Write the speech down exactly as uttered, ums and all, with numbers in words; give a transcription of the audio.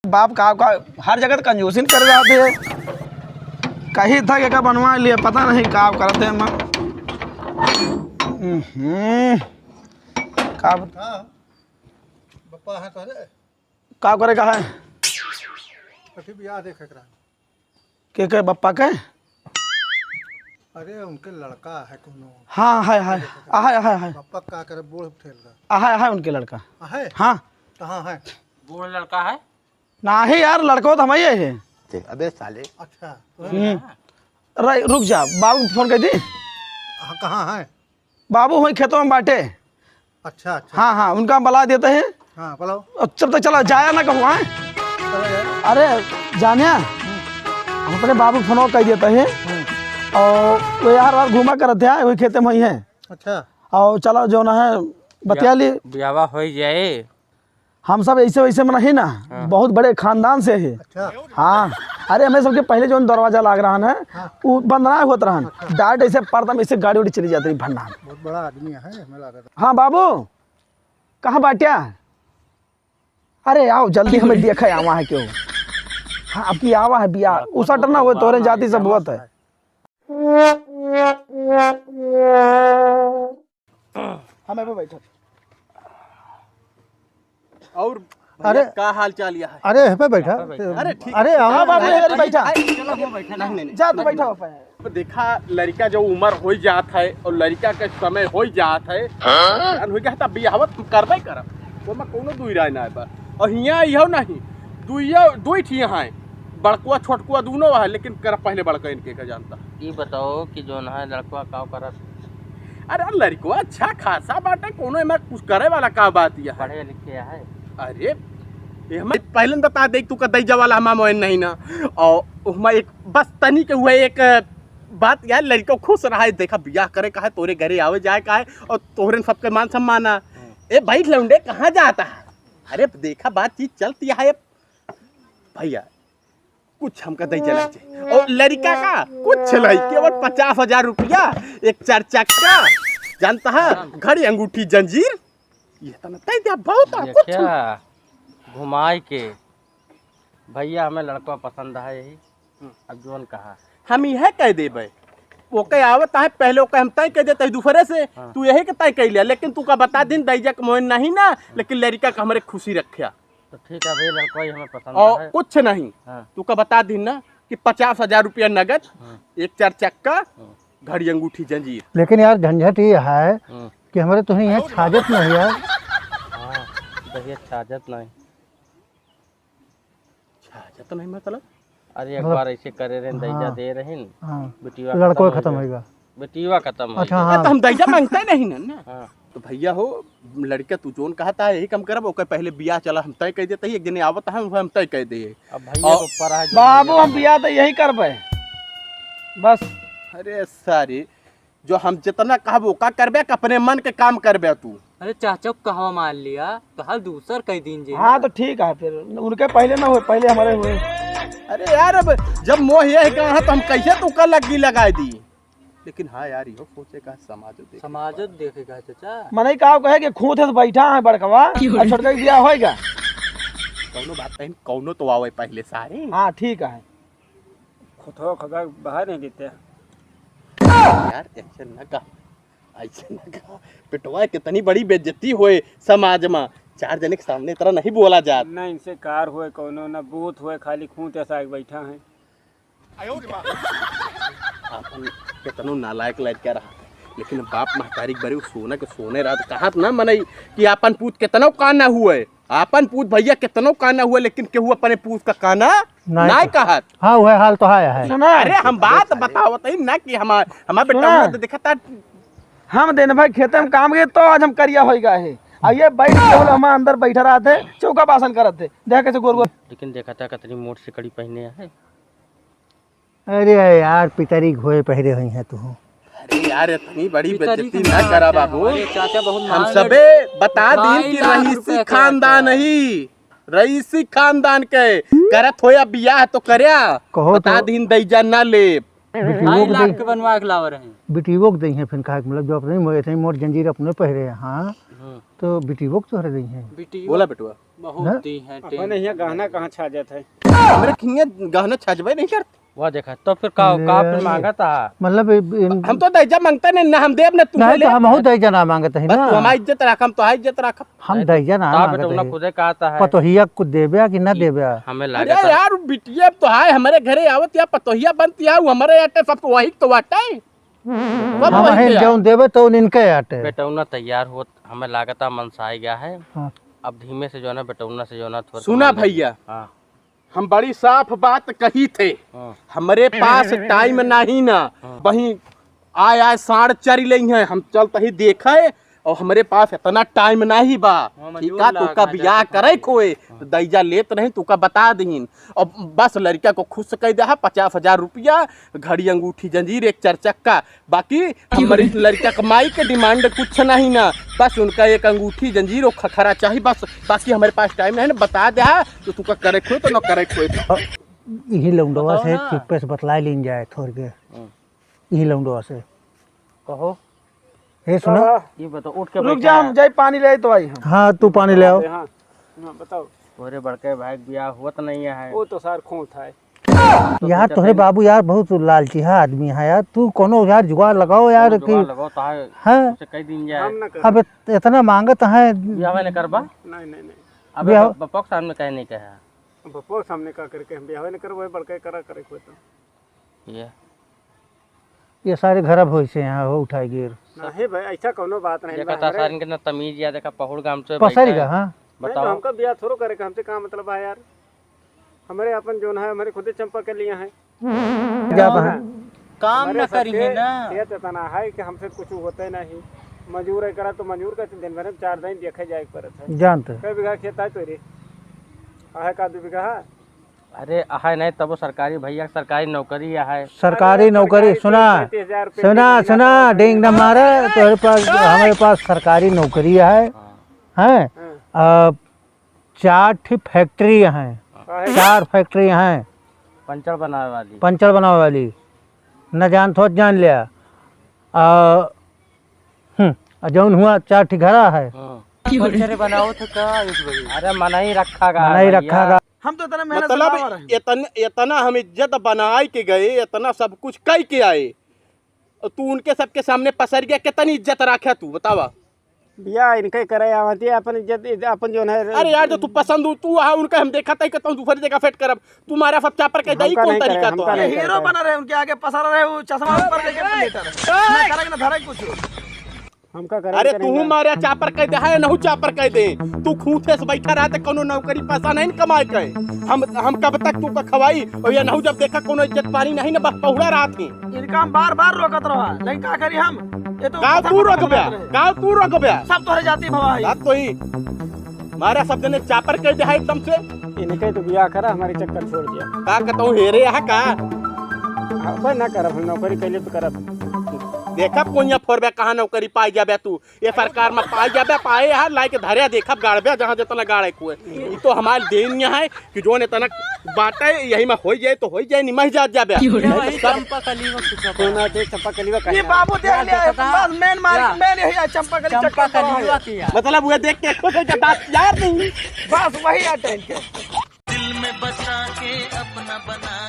बाप का, का हर जगह तो कंजूसी कर जाते हैं। कही था कि का बनवा लिए, पता नहीं का करते हैं। हम्म, का बता- हाँ, बप्पा है तोहरे? का करे का है? अभी बियाह देखे के रहा। के, के बप्पा के? अरे, उनके लड़का है कोनो। हाँ, है, है। आ, है, है, है। बप्पा का करे, बूढ़ ठेल रहा। आ, है, है उनके लड़का। आ, है? हाँ। कहाँ है? बूढ़ लड़का है? नाही यार, लड़को तो हम ही है। अबे साले। अच्छा, तो हम्म। रे, रुक जा, बाबू को फोन कर दी। हाँ, कहाँ है? बाबू वही खेतों में बाटे। अच्छा, अच्छा। हाँ, हाँ, उनका हम बला देते हैं। हाँ, बुलाओ। अब चल तो चला, जाया ना कहूँ, हाँ? चलो यार। अरे, जानिया, हम अपने बाबू को फोन कर देते हैं। हम्म। और वो यार, यार घूमा करते हैं, वही खेते में ही है। अच्छा। और चलो, जो ना है, बतिया ली। बियावा हो जाए। हम सब ऐसे वैसे में नहीं ना, हाँ। बहुत बड़े खानदान से है। अच्छा। हाँ, अरे हमें सबके पहले जो दरवाजा लाग रहा है, हाँ। वो बंद ना होत रहा। अच्छा। डायरेक्ट ऐसे पड़ता में ऐसे गाड़ी उड़ी चली जाती है भंडार। बहुत बड़ा आदमी है, हमें लगा था। हाँ बाबू, कहाँ बाट्या? अरे आओ जल्दी, हमें देखा है वहाँ क्यों। हाँ, अब की आवा है बिया, उसा टरना हो तोरे जाति सब बहुत है। हमें पे बैठो। और भैया, अरे, का हाल चाल या है? अरे, यहाँ पे बैठा। अरे, ठीक अरे, है। आओ। हाँ, बाबू, अरे, अरे, बैठा। अरे, चलो, वो बैठा। नहीं, नहीं, नहीं। जा, तू बैठा वहाँ पे। तो देखा, लड़का जो उम्र हो जात है और लड़का के समय हो जात है, हाँ। हो गया है, तब बियाह तू करबे करब। वो में कोनो दुई राय ना है बा। और हियाँ इहो नहीं, दुइयो, दुई ठिया है, बड़कुआ छोटकुआ दोनों है, लेकिन कर पहले बड़का इनके का जानता। ई बताओ कि जौन है लड़कवा का करत? अरे लड़कवा अच्छा खासा बाटे, कोनो एमा कुछ करे वाला का बात यह है? पढ़े लिखे है? अरे एहमा पहले न बता दे, तू का दैजा वाला हमार मोहन नहीं ना। और ओहमा एक बस तनी के हुआ एक बात यार, लड़को खुश रहा है, देखा बियाह करे का है, तोरे घरे आवे जाए का है और तोहरे सबके मान सम्मान है। ए भाई लौंडे कहाँ जाता है? अरे देखा बातचीत चलती है भैया, कुछ हमका दे चला चाहिए। और लड़का का कुछ नहीं, केवल पचास हजार रुपया, एक चार चक्का, जानता है, घड़ी, अंगूठी, जंजीर, ये तो ना दे दिया, बहुत है, कुछ देखा, नहीं। घुमाए के, भैया हमें लड़का पसंद है यही, हम्म। अब जोन कहा। हम यह कह देबे, ओके आवत है, पहले ओके हम तय कह देते हैं दूसरे से, हाँ। तू यही के तय कह लिया, लेकिन तू का बता दिन दैजा के मोहन नहीं ना, लेकिन लड़का का हमरे खुशी रख्या। तो ठीक है भैया, लड़का ही हमें पसंद और है। कुछ नहीं। हाँ। तू का बता दिन ना कि पचास हजार रुपया नगद, हाँ। एक चार चक्का, हाँ। घड़ी, अंगूठी, जंजीर। लेकिन यार, झंझट ये है हाँ। कि हमरे तुहरे यहाँ छाजत नहीं है। हाँ, दहिया छाजत नहीं। छाजत नहीं मतलब? अरे, एक मतलब बार ऐसे करे रहे, हाँ। दैजा दे रहे, हाँ। बिटिया लड़को खत्म खत्म हो गया। होइगा। बिटिया खत्म हो अच्छा, गया। हाँ। तो हम दैजा मांगते नहीं ना, ना। हाँ। तो भैया हो, लड़का तू जोन कहता है, यही काम करब, ओकर पहले बियाह चला, हम तय कह देते ही, एक जने आवत है, हम तय कह दे। अब भैया और के ऊपर है, जो बाबू, भैया हम बियाह तो यही करबे, बस। अरे सारे, जो हम जितना कहब, ओका करबे, कि अपने मन के काम करबे तू? अरे चाचा, कहवा मान लिया, कहल दूसर कह दीन जे। हाँ, तो ठीक है, फिर उनके पहले ना हुए, पहले हमारे हुए। अरे यार, अब जब मोह ये है कहा, तो हम कैसे तू का लग्गी लगाए दी? लेकिन हाँ यार, इहो सोचे का, समाजो देखे समाजो का। देखे का, चाचा। मनई का कहे कि खूंत है तो बैठा है बड़कवा, और छोटका के बियाह होएगा। कौनो बात नहीं, कौनो तो आवे पहले सारे। हाँ, ठीक है। खुथवा खुदा बाहर नहीं देते। यार, ऐसे न कहा, ऐसे न कहा। बेटवा, कितनी बड़ी बेइज्जती होए समाज में, चार जने के सामने इतना नहीं बोला जात। ना इनसे कार होए कौनो, ना बूथ होए, खाली खूंत ऐसा आके बैठा है। आपन केतनो नालायक लड़का रहा, लेकिन बाप महतारी के बारे उ सोना के सोने रहत। कहत ना मनई कि आपन पूत केतनो काना हुए, आपन पूत भैया केतनो काना हुए, लेकिन केहू अपने पूत का काना नाहीं नाहीं कहत। हाँ, वह हाल तो है, है। सुना। अरे हम बात बतावत ही ना कि हमार, हमार बेटा सुना। हुआ तो देखता। हम दिन भर खेते में काम किए तो आज हम करिया होई गए है। आ ये बैठ के बोले हम अंदर बैठा रहते, चौका बासन करते। देख कैसे गोर गोर। लेकिन देखा था कितनी मोट सिकड़ी पहने है। अरे यार, पितरी घोए पहिरे हुई हैं तू। अरे यार, इतनी बड़ी पितरी बेइज्जती के ना नाम करा क्या बाबू। हमारे चाचा बहुत हम महंगे सबे बता ढाई दीन कि लाख रईसी रुपए का खानदान है। ही, रईसी खानदान के करत होया बियाह तो करया। कहो बता तो। दीन दैजा ना ले। बिटियो ढाई के लाख दे-, के बनवा के लावे रहे। बिटियो के दे हैं फिर कहा कि मतलब जो अपने मोए थे मोट जंजीर अपने पहिरे हैं, हाँ। हम्म। तो बिटियो के तोहरे दे हैं। बिटियो। बोला बेटुआ। बहुत हाँ? दी है, अपने यहाँ गहना कहाँ छाजत है? हमरे खिया गहना छाजबे नहीं करत। वह देखा, तो फिर का, का फिर ले। मांगत है? मतलब, इ-, इन- हम तो दहेजा मांगते नहीं ना, हम देब ना, तू नहीं, ले। तो हमहू दहेजा ना मांगत है बस ना। तू हमारी इज्जत रख, हम तो हमारी इज्जत रख। हम नहीं, दहेजा ना तो मांगत बेटौना है। खुदे कहत है। पतोहिया कुछ देबे कि ना देबे? हमें अरे लागत है। यार, बिटिया तो है हमरे घरे आवत या पतोहिया बनत या, वो हमरे आटे सब तो वही तो बाटे। सब हम वही हैं, तो यार। जौन देबे तो इनके आटे। बेटौना तैयार होत, हमें लागत है मनसाई गया है। हाँ। अब धीमे से जो है ना, बेटौना से जो है ना, थोड़ा सुना मान लेंगे। भैया, हाँ। हम बड़ी साफ बात कही थे, हाँ। हमरे पास टाइम नहीं ना, हाँ। वहीं आय आय साढ़ चार ले हैं, हम चलत ही देखे, और हमरे पास इतना टाइम नहीं बा। हाँ, ठीक है, तो का बियाह करे खोए, हाँ। तो दहेजा लेत नहीं, तो का बता दीन। और बस लड़का को खुश कर दे है, पचास हजार रुपया, घड़ी, अंगूठी, जंजीर, एक चार चक्का, बाकी हमरी लड़का के माई के डिमांड कुछ नहीं ना, बस उनका एक अंगूठी, जंजीर और खखरा चाही बस, बाकी हमरे पास टाइम नहीं ना, बता दे हा, तो तू का करे खोए तो न करे खोए। इही लौंडवा से चुप्पे से बतला लीन जाए थोड़ के। हम्म। इही लौंडवा से। कहो। हे सुना। हाँ। ये बताओ, उठ के रुक बैठा जा, हम है। जाई पानी ले आई तो आई हम। हाँ, तू पानी ले आओ। हाँ, हाँ, बताओ। तोरे बड़के भाई के बियाह होत नहीं है। वो तो सार खोंत है। यार, तोहरे बाबू यार बहुत लालची है आदमी है यार। तू कोनो यार जुगाड़ लगाओ यार। कोनो जुगाड़ लगाओ, ताहे हाँ। उसे कह दीन जाए। हम ना करब। अब इत-, इतना मांगत है। बियाह नहीं करबा? नहीं, नहीं, नहीं। अबे बियाह ब-, बप्पा के सामने कहे नहीं कहा। बप्पा के सामने का करके हम बियाह नहीं करब, वही बड़का करा करे कोई तो। ये। ये सारे घर अब होइसे यहाँ हो उठाए गिर। नहीं भाई, ऐसा कोनो बात नहीं देखा बा, था हमरे सारन के ना तमीज या देखा पहुड़ गाम से पसरी बैठा का, है। हाँ। नहीं, बताओ। तो हमका बियाह थोड़ो करे के, हमसे का मतलब है यार? हमरे अपन जोन है, हमरे खुदे चंपा के लिए हैं। जात हैं। काम हमरे न करी है सबके ना। खेत इतना है कि हमसे कुछ होते नहीं। मजूर है करा तो मजूर का दिन भर में चार दिन देखे जाए के पड़त है। जानते। कै बीघा खेत है तोरे? आहे का दो बीघा है? अरे, आहे नहीं, तबो सरकारी भैया, सरकारी नौकरी आहे। सरकारी अरे, नौकरी, सरकारी सुना, पैंतीस हजार रुपये सुना, वेतन सुना, आता है। डिंग न मारे, तोहरे पास, हमरे पास सरकारी नौकरी है, हाँ। हैं? हाँ। आ, चार ठी फैक्ट्री हैं, काहे? चार फैक्ट्री हैं। पंचर बनावे वाली। पंचर बनावे वाली। न जानत हो, जान लिया। आ, हम्म, आ जौन हुआ चार ठी घरा है। हाँ। पंचरे बनाओ थे का आयुष भाई? अरे मनई रखा गा मनई भैया। रखा गा। हम तो इतना मेहनत से मतलब लावा रहे। इतन-, इतना हम इज्जत बनाए के गए, इतना सब कुछ कई के आए, और तू उनके सबके सामने पसर गया, कितनी इज्जत रखा तू बतावा? बियाह इनके करे आवत है, अपन इज्जत, इज-, अपन जो है अरे यार, जो तू पसंद हो, तू आ, उनका हम देखा तई कहता हूँ, दूसरी जगह फिट करब। तुम्हारा सब चापर कह दई, हमका कौन नहीं करे, तरीका तो हमका है? नहीं करे। हीरो बना रहे, उनके आगे पसर रहे, वो चश्मा ऊपर लेके लेटर। ना करे, ना धरे कुछ। हमका करे, अरे करे तू ना। मारे चापर कह दे, है नहु चापर कह दे। तू खूंथे से बैठा रहा त कोनो नौकरी पैसा नहीं न कमाए के। हम, हम कब तक तू का खवाई? और ये नहु जब देखा कोनो इज्जत पानी नहीं न, बस पहुड़ा रहा थी। इनका हम बार बार रोकत रहा, लेकिन का करी हम? ये तो का तू रोकबे? का तू रोकबे? सब तोहरे जाति भवा है। बात तो ही। मारा सब जने चापर कह दे है एकदम से। इनके तो बियाह करा, हमारे चक्कर छोड़ दिया। का कहता हूँ, हेरे यहाँ का? अब ना करब, हम नौकरी कैले तो करब। देखब कोइया फोरबे, कहाँ नौकरी पाई जाबे तू। ये सरकार में पाई जाबे, पाए यहाँ लाइक धरे, देखब गाड़बे जहाँ जितना गाड़े कुए। ये तो हमारे देन यहाँ है। कि जोन इतना बात है, यही में होई जाए तो होई जाए, निमह जात जाबे। क्यों रे भाई, सब चंपा कली में कुछ होता है। कौन है चंपा कली में ये कहे? बाबू देख लिया, देखो तो। बस मेन मालिक, हाँ। मेन यही है, चंपा कली चंपा चक्कर कली में हुआ है। किया। मतलब वो देख के खुश हो जाता यार नहीं। बस वही है टाइम के। दिल में बसा के अपना बना